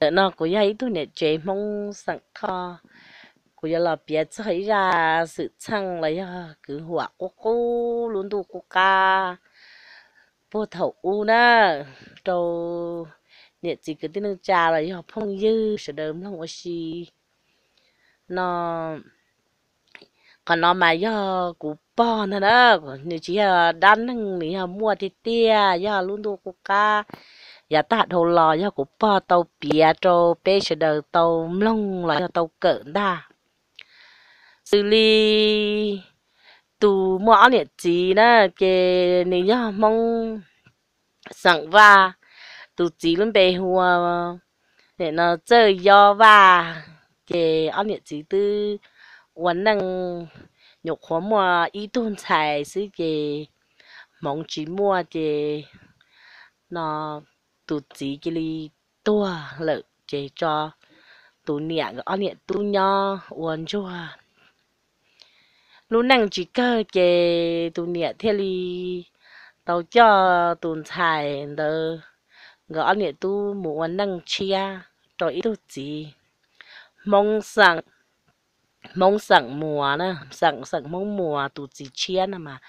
Ntawm no kuv yog ib tug niam tsev Hmoob xeem Thoj, kuv yuav los piav txog ib zaj xwm txheej los yog kwv huam qub qub lub ntuj qub qab puag thaum ub na, rau niam txiv kwv tij neej tsa los yog phooj ywg sawv daws mloog ua si no. Qhov no mas yog kuv pog ntag na, nws tsis yog dab neeg, nws yog muaj tiag tiag, yog lub ntuj qub qab yav tag dhau los yog kuv pog tau piav rau peb sawv daws tau mloog los yog tau kawm ntag. Xws li tus muaj ob niam txiv na, ces nws yog Hmoob xeem Vaj, tus txiv lub npe hu ua, nim no Txawj Yob Vaj. Ces ob niam txiv twb ua neej nyuam qhuav muaj ib tug ntxhais xwb ces hmoov tsis muaj ces no tus txiv cia li tuag lawm ces tso tus niam nkawd ob niam tub nyob ua ntsuag. Lub neej tsis kawg ces tus niam thiaj li tau coj tus ntxhais ntawd nkawd ob niam tub mus ua neej tshiab rau ib tug txiv Hmoob xeem, Hmoob xeem Muas, xeem, xeem Hmoob Muas. Tus txiv tshiab no mas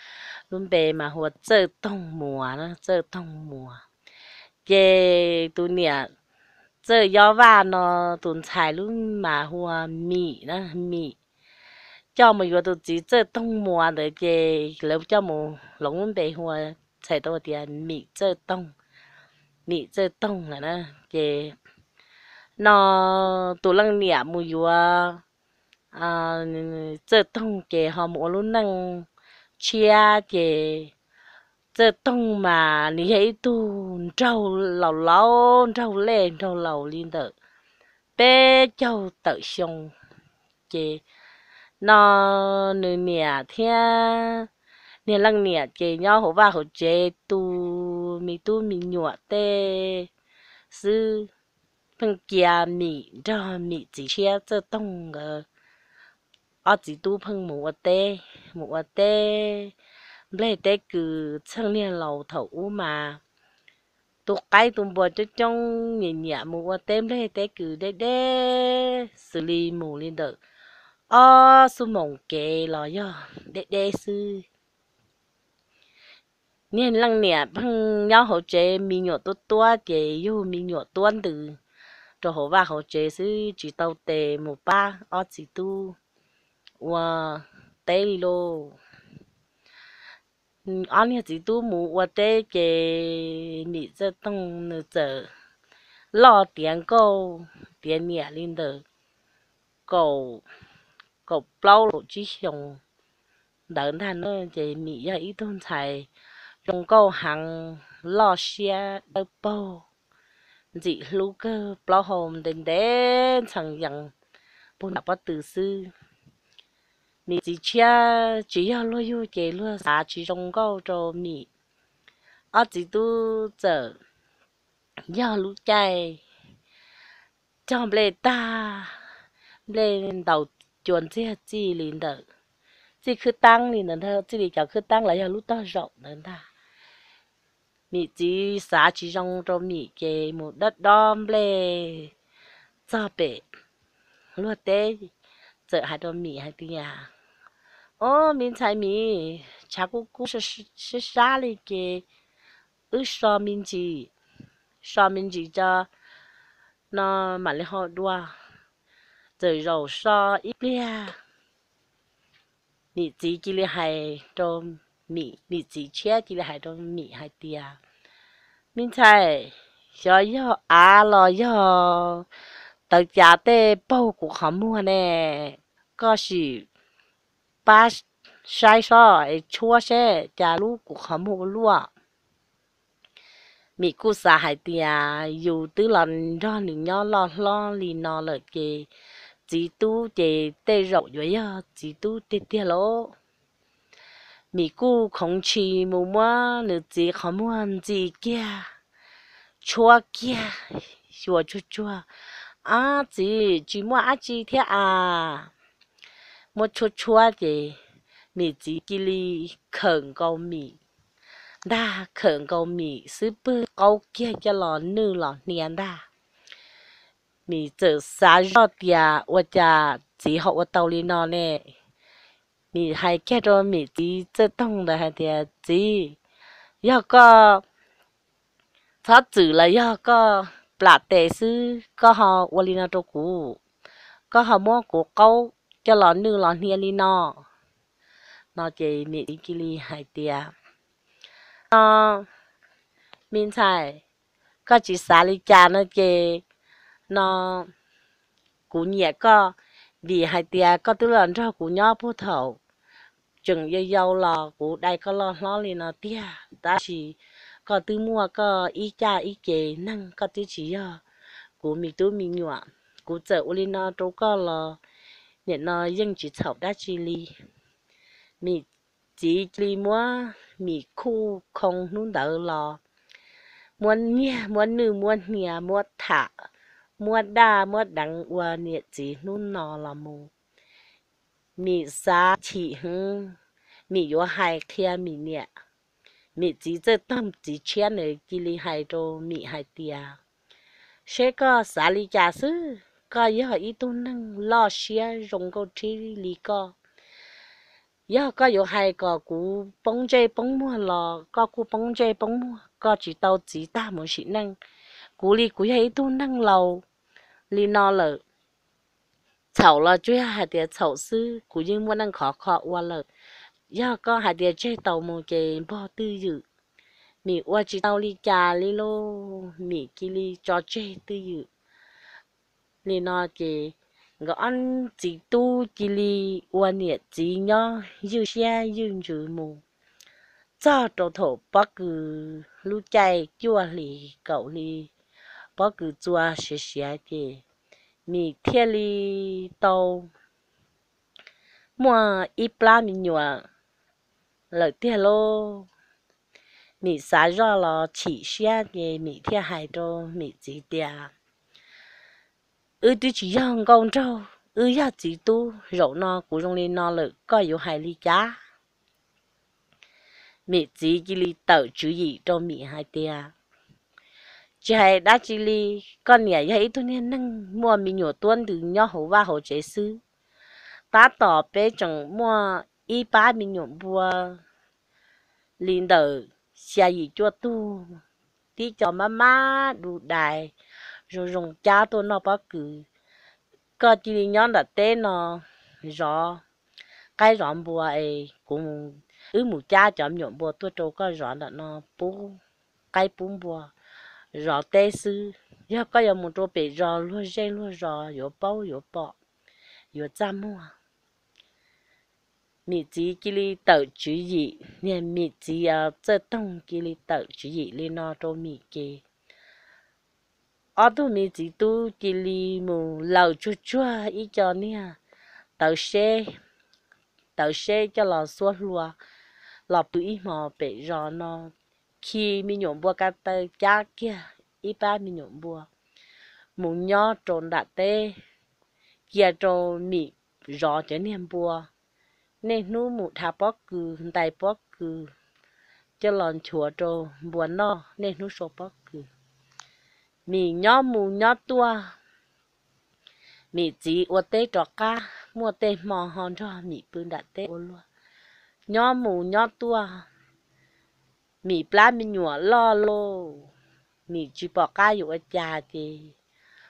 lub npe mas hu ua Txawj Toog Muas, Txawj Toog Muas. Ces tus niam Txawj Yob Vaj no tus ntxhais lub mas hu ua Mim na, Mim. Coj mus yuav tus txiv Txawj Toog Muas ntawd ces lawv coj mus hloov lub npe hu ua, txhais tau tias Mim Txawj Toog, Mim Txawj Toog lawm na. Ces no tus leej niam mus yuav Txawj Toog ces ho mus ua lub neej tshiab ces Txawj Toog mas nws yog ib tug nraug laus laus, nraug lej nraug laus li ntawm peb caug tawm xyoo. Ces no nws niam thiab niag leej niam ces nyob hauv vaj hauv tsev tu me tub me nyuam tej xwb. Pheej cia Mim nrog Mim txiv tshiab Txawj Toog nkawd ob txiv tub pheej mus ua teb, mus ua teb nplej teb kws. Txheej niag laus thaum ub mas tu qaib tu npua coob coob, nyiam nyiam mus ua teb nplej teb kws deb deb, xws li mus li ntawm ob xuab moos kev los yog deb deb xwb. Niag leej niam pheej nyob hauv tsev, me nyuam tuab tuab ces yug me nyuam tuab ntws rau hauv vaj hauv tsev xwb, tsis tau tes mus pab ob txiv tub ua teb li lauj. Ob niag txiv tub mus ua teb ces Mim Txawj Toog nws txawm loj tiav nkauj tiav niam li ntawm kaum, kaum plaub kaum tsib xyoos ntawd ntag na. Ces Mim yog ib tug ntxhais zoo nkauj heev, loj siab dawb paug, ntxim hlub kawg, plaub hau ntev ntev ntxhee yees puag nram pob tw xwb. Mim txiv tshiab tsis yog luag yug ces luag xav tsis zoo nkauj rau Mim. Ob txiv tub txawm yog lub caij cog nplej tag, nplej ntaus cua ntxiag txij li ntawm, txij khwb taab li ntawd ntag, txij li cov khwb taab los yog lub tog zaum ntawd ntag. Mim txiv xav tsis zoo rau Mim ces mus dob dob nplej txog pem luag teb, txawm hais rau Mim hais tias, Ob, me ntxhais Mim, tshav kub kub sab sab li ces wb so me ntsis, so me ntsis tso no mam li ho dua. Txawm zaum so ib pliag, Mim txiv cia li hais rau, Mim txiv tshiab cia li hais rau Mim hais tias, Me ntxhais, xyov yog av los yog tawv cav tej paug kuv qhov muag ne, koj sim pab saib sob es tshuab seb cas lub kuv qhov muag ua luaj. Mim kuj xav hais tias yus twb los nrog nws nyob loj hlob li no lawm ces txiv tub ces tej zaum yuav yog txiv tub tiag tiag lauj. Mim kuj khoov ntshis mus muab nws txiv qhov muag ntxi kiag, tshuab kiag, xyuas tsuag tsuag, Ab txiv, tsis muaj dab tsi thiab as. Muab tshuab tshuab ces Mim txiv cia li khawm nkaus Mim ntag, khawm nkaus Mim xwb pwg qaub kiag coj los nwj los hnia ntag. Mim txawm xav zoj tias ua cas txiv ho ua tau li no ne. Mim hais kiag rau Mim txiv Txawj Toog ntawd hais tias, Txiv, yog koj txhob txwm los yog koj plam tes xwb koj ho ua li no rau kuv, koj ho muab kuv qaub coj los nwj los hnia li no. No ces Mim txiv cia li hais tias, No, me ntxhais, koj tsis xav li cas no ces, no, kuv nyiam koj, vim hais tias koj twb los nrog kuv nyob puag thaum tseem yau yau los kuv dai koj loj hlob li no tiag, tab sis koj twb muaj koj ib caj ib ce neeg, koj twb tsis yog kuv me tub me nyuam. Kuv txawm ua li no rau koj los nim no yeej tsis txhaum dab tsi li. Mim txiv cia li muab Mim khuj khoo hnub ntawd los muab niag muab nwj muab hnia muab tham, muab daj muab deev ua niam txiv hnub no los mus. Mim xav chim heev, Mim yuav hais qhia Mim niam. Mim txiv Txawj Toog txiv tshiab nws cia li hais rau Mim hais tias, Seb koj xav li cas xwb, koj yog ib tug neeg loj siab zoo nkauj rhib li koj, yog koj yuav hais kom kuv poob ntsej poob muag los koj kuj poob ntsej poob muag, koj tsis tau txiv tag mus sim neej. Kuv li kuv yog ib tug neeg laus li no lawm, txhaum los tsuas yog hais tias txhaum xwb, kuv yeej muaj neej khov kho ua lawm. Yog koj hais tias tseg tau mus ces npog twj ywm. Mim ua tsis tau li cas li lauj, Mim cia li tso tseg twj ywm. Li no ces nkawd ob txiv tub cia li ua niam txiv nyob ywj siab ywj ntsws mus txog rau thaum pob kws lub caij cuaj hlis kaum hli, pob kws txua siav siav ces Mim thiaj li tau muaj ib plab me nyuam lawm tiag lauj. Mim xav zoj los chim siab ces Mim thiaj hais rau Mim txiv tias, Wb twb tsis yog nkauj nraug, wb yog txiv tub, zaum no kuv zoo li no lawm koj yuav hais li cas? Mim txiv cia li tawm tswv yim rau Mim hais tias, Tsis hais dab tsi li, koj niam yog ib tug niag neeg muaj me nyuam tuab ntws nyob hauv vaj hauv tsev xwb. Tab tom peb tseem muaj ib pab me nyuam npua li ntawm xya yim cuaj tug, tib co mab mab du dais zoo zoo cab tuaj noj pob kws. Koj cia li nyob nram teb no zov qaib zov npua es kuv, wb mus cab cov me nyuam npua tuaj rau koj zov nram no pub qaib pub npua zov teb xwb. Yog koj yuav mus rau pem zos luag zej luag zos yuav paub yuav pom, yuav txaj muag. Mim txiv cia li tawm tswv yim, niag Mim txiv Txawj Toog cia li tawm tswv yim li no rau Mim ces ob tug me txiv tub cia li mus laws tsuag tsuag ib co niag tawv seb, tawv seb coj los xuab hlua los pw ib hmos pem zos no, khi me nyuam npua ka taw cab kiag ib pab me nyuam npua mus nyob rau nram teb, cia rau Mim zov cov niag npua. Nej hnub mus dhav pob kws ntais pob kws coj los nchuav rau npua noj, nej hnub sau pob kws. Mim nyob mus nyob tuaj, Mim txiv ua teb rov qab, muaj tej hmo ho nrog Mim pw nram teb ua luaj. Nyob mus nyob tuaj, Mim plab me nyuam loj lauj, Mim tsis pom qab yuav ua cas ces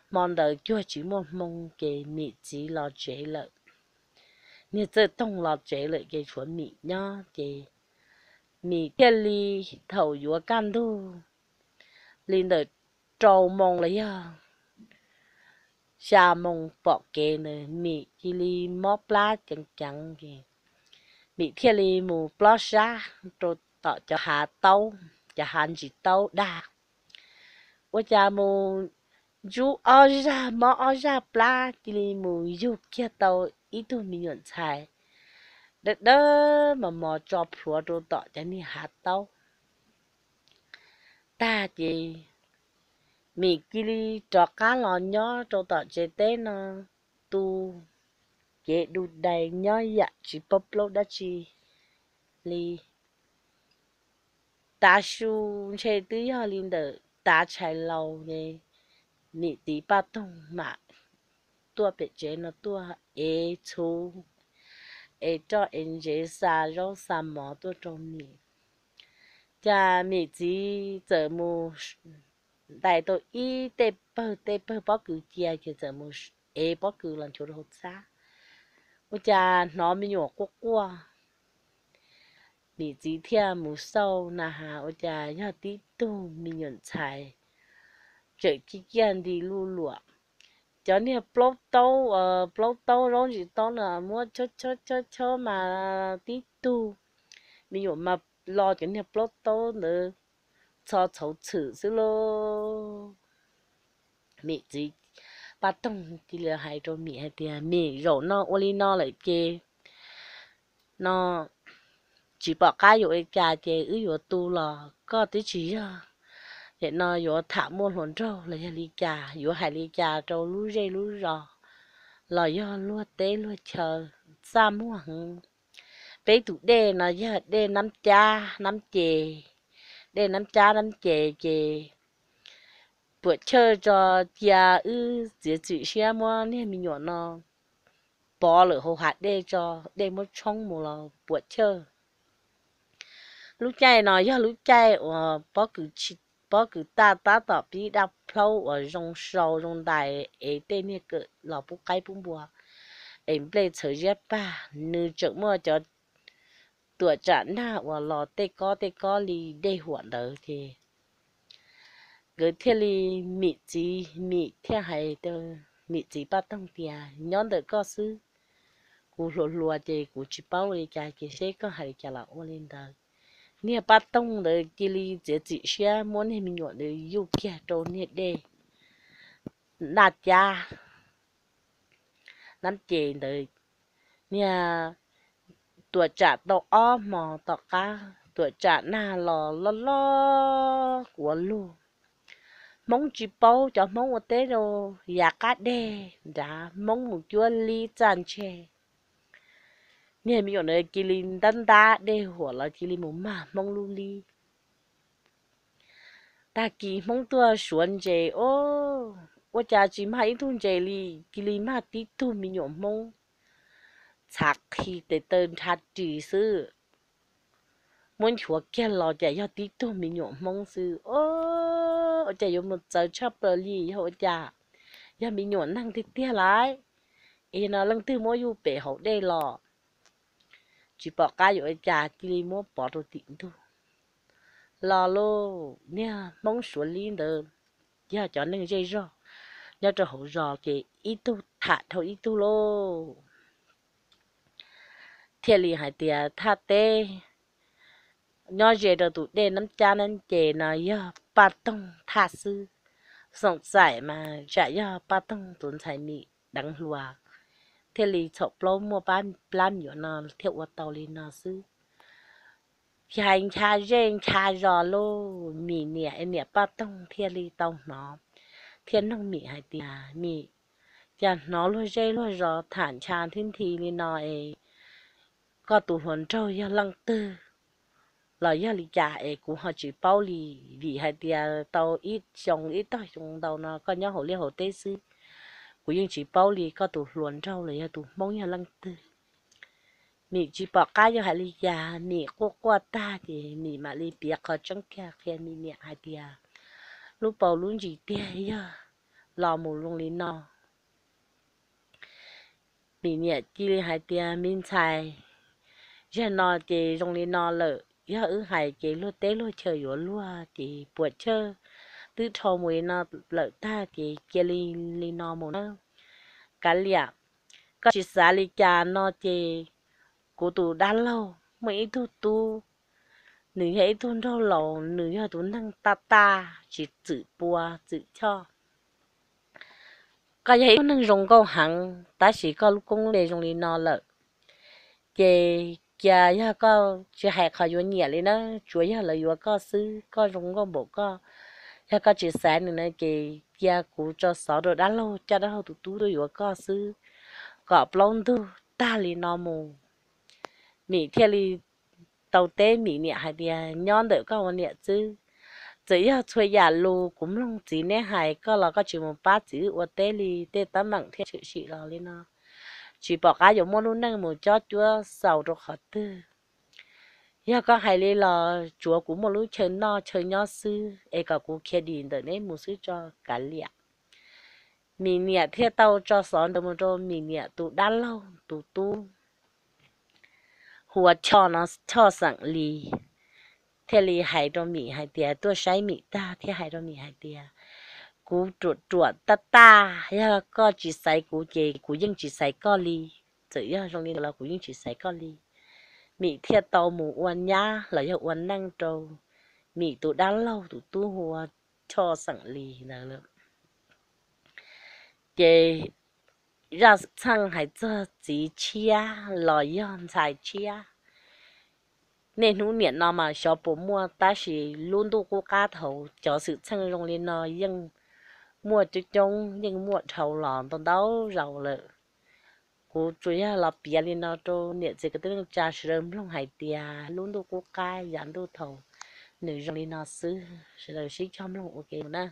hmo ntawd cuag tsis muaj hmoo ces Mim txiv los tsev lawm. Niag Txawj Toog los tsev lawm ces tshuav Mim nyob ces Mim thiaj li thaum yuav kaj ntug li ntawm rau moos los yog xya moos pom kev ntawd Mim cia li mob plab ceev ceev ces Mim thiaj li mus plob sab rau tom cov hav taub, cov hav ntsis taub dag. Ua cas mus ntsub ob zaj mob ob zaj plab cia li mus yug kiag tau ib tug me nyuam ntxhais dawb dawb mos mos tso plhuav rau tom cov niag hav taub tag ces Mim cia li rov qab los nyob rau tom tsev teb no tu cev du dais nyob yam tsis paub plaub dab tsi li. Tav su ntshe twb yog li ntawm tav tshais laus ne, Mim txiv Paj Toog mam tuaj pem tsev no tuaj ev txhuv, ev roj ev ntsev, xa zaub xa mov tuaj rau Mim. Cas Mim txiv txawm mus ntais tau ib tej pawg tej pawg pob kws cia ces txawm mus ev pob kws los nchuav rau hauv txhab. Ua cas hnov me nyuam quaj quaj. Mim txiv thiaj mus xauj na has ua cas yog tib tug me nyuam ntxhais tseem ciaj ciaj nti luj luam. Cov niag plaub taub, plaub taub zaub ntsis taub no muab chob chob chob chob mas tib tug me nyuam mas lo cov niag plaub taub ntawd txho txhauv txhwm xwb lauj. Mim txiv Paj Toog cia li hais rau Mim hais tias, Mim, zaum no ua li no lawm ces no tsis pom qab yuav ua li cas ces wb yuav tu los koj twb tsis yog, ces no yuav tham muaj hluas nraug los yog li cas, yuav hais li cas rau lub zej lub zos los yog luag teb luag chaw, txaj muag heev. Peb tus dej no yog dej Nab Cab Nab Ces, dej Nab Cab Nab Ces ces puam chawj tso, cia wb txiav txim siab muab niag me nyuam no pov lawm hauv hav dej tso, dej muab tshoob mus los puam chawj. Lub caij no yog lub caij uas pob kws taj tab tom pib daj plhaub uas zoo sau zoo ntais es tej niag kawm los pub qaib pub npua es nplej txhawv ziab pag, nws tseem muaj cov tuam tsam nag uas los tej kob tej kob li dej huam ntawd ces nkawd thiaj li, Mim txiv, Mim thiaj hais, Mim txiv Paj Toog tias, Nyob ntawm koj xwb, kuv hluas hluas ces kuv tsis paub ua li cas ces seb koj hais li cas los ua li ntawd. Niag Paj Toog ntawd cia li txiav txim siab muab niag me nyuam ntawd yuj kiag rau niag dej Nab Cab Nab Ces ntawd. Niag tuam tsam tau ob hmo tom qab tuam tsam nag los loj loj kuav lug. Hmoob tsis paub, cov Hmoob ua teb rau yav qab deg nrad, Hmoob mus cuab lib txaj ntshe. Niag me nyuam ntawd cia li ntab ntab dej huam los cia li mus mag Hmoob lub lib. Tag kis Hmoob tuaj suav ntses, ua cas tsis mag ib tug ntses li, cia li mag tib tug me nyuam Hmoob txhav qhi tes taw nrhav ris xwb. Muab nchuav kiag los cas yog tib tug me nyuam Hmoob xwb. Ua cas yuav mus txawv tshaj plaws li, yog ua cas, yog me nyuam neeg tiag tiag lauj? Es no leej twg muab yuj pem hauv dej los? Tsis pom qab yuav ua cas cia li muab pov rau tim ntug. Los lauj, niag Hmoob suav lib ntawd yog cov neeg zej zog nyob rau hauv zos ces ib tug tham dhau ib tug lauj. Thiaj li hais tias thaj teb nyob ze rau tus dej Nab Cab Nab Ces no yog Paj Toog thaj xwb. Xoom txaim mas tsam yog Paj Toog tus ntxhais Mim deev hluas, thiaj li txhaum plaub muaj plab me nyuam no thiaj ua tau li no xwb. Ces hais ncha zej ncha zos lauj, Mim niam, niam Paj Toog thiaj li tau hnov, thiaj noog Mim hais tias, Mim, cas hnov luag zej luag zos tham ncha thib nthi li no es koj tus hluas nraug yog leej twg los yog li cas es kuv ho tsis paub li? Vim hais tias tau ib xyoo ib tog xyoo ntau no koj nyob hauv liaj hauv teb xwb, kuv yeej tsis paub li koj tus hluas nraug los yog tus Hmoob yog leej twg. Mim tsis pom qab yuav hais li cas, Mim quaj quaj tag ces Mim mam li piav qhov tseeb kiag qhia Mim niam hais tias, lub paus lub ntsis tiag yog los mus zoo li no. Mim niam cia li hais tias, Me ntxhais, zaum no ces zoo li no lawm, yog wb hais ces luag teb luag chaw yuav luag ces puas chawj, twb dhau mus li no lawm tag ces cia li li no mus nawb. Kav liam, koj tsis xav li cas no ces kuv tus dab laug muaj ib tug tub, nws yog ib tug nraug laus, nws yog tus neeg taj taj tsis txwm pua txwm choj. Koj yog ib tug neeg zoo nkauj heev tab sis koj lub koob le zoo li no lawm, ces cia yog koj tsis hais qhov yuav nyiam li na, tsuav yog lawv yuav koj xwb, koj zoo nkauj npaum koj. Yog koj tsis xav nws na ces cia kuv tso xov rau dab laug coj dab laug tus tub tuaj yuav koj xwb, kom plaub ntug tag li no mus. Mim thiaj li tau teb Mim niam hais tias, Nyob ntawm koj ua niam xwb, Txawm yog txhua yam lus kuv mloog txiv neb hais, koj los koj tsis mus pab txiv wb ua teb li, tej teeb meem thiaj tshwm sim los li no. Tsis pom qab yuav muaj lub neej mus cob cuab xaus rau qhov twg. Yog koj hais li los tsuav kuv muaj lub chaw noj chaw nyob xwb es kom kuv khiav dim ntawm neb mus xwb tso kav liam. Mim niam thiaj tau tso xov ntawd mus rau Mim niam tus dab laug tus tub hu ua Choj no, Choj xeem Lis, thiaj li hais rau Mim hais tias, tuaj saib Mim tag thiaj hais rau Mim hais tias, kuv ruam ruam taj taj, yog koj tsis xaiv kuv ces kuv yeej tsis xaiv koj li. Txawm yog zoo li ntawd los kuv yeej tsis xaiv koj li. Mim thiaj tau mus ua nyab los yog ua neej rau Mim tus dab laug tus tub hu ua Choj xeem Lis ntawd lawm. Ces zaj xwm txheej hais txog txiv tshiab los yog ntxhais tshiab, niaj hnub niam no mas xyov puas muaj, tab sis lub ntuj qub qab thaum cov xwm txheej zoo li no yeej muaj coob coob, yeej muaj dhau los ntau ntau zaus lawm. Kuv tsuas yog los piav li no rau niam txiv kwv tij neej tsa sawv daws mloog hais tias lub ntuj qub qab yav ntuj thaum nws zoo li no xwb. Sawv daws sib cog mloog ua ke na.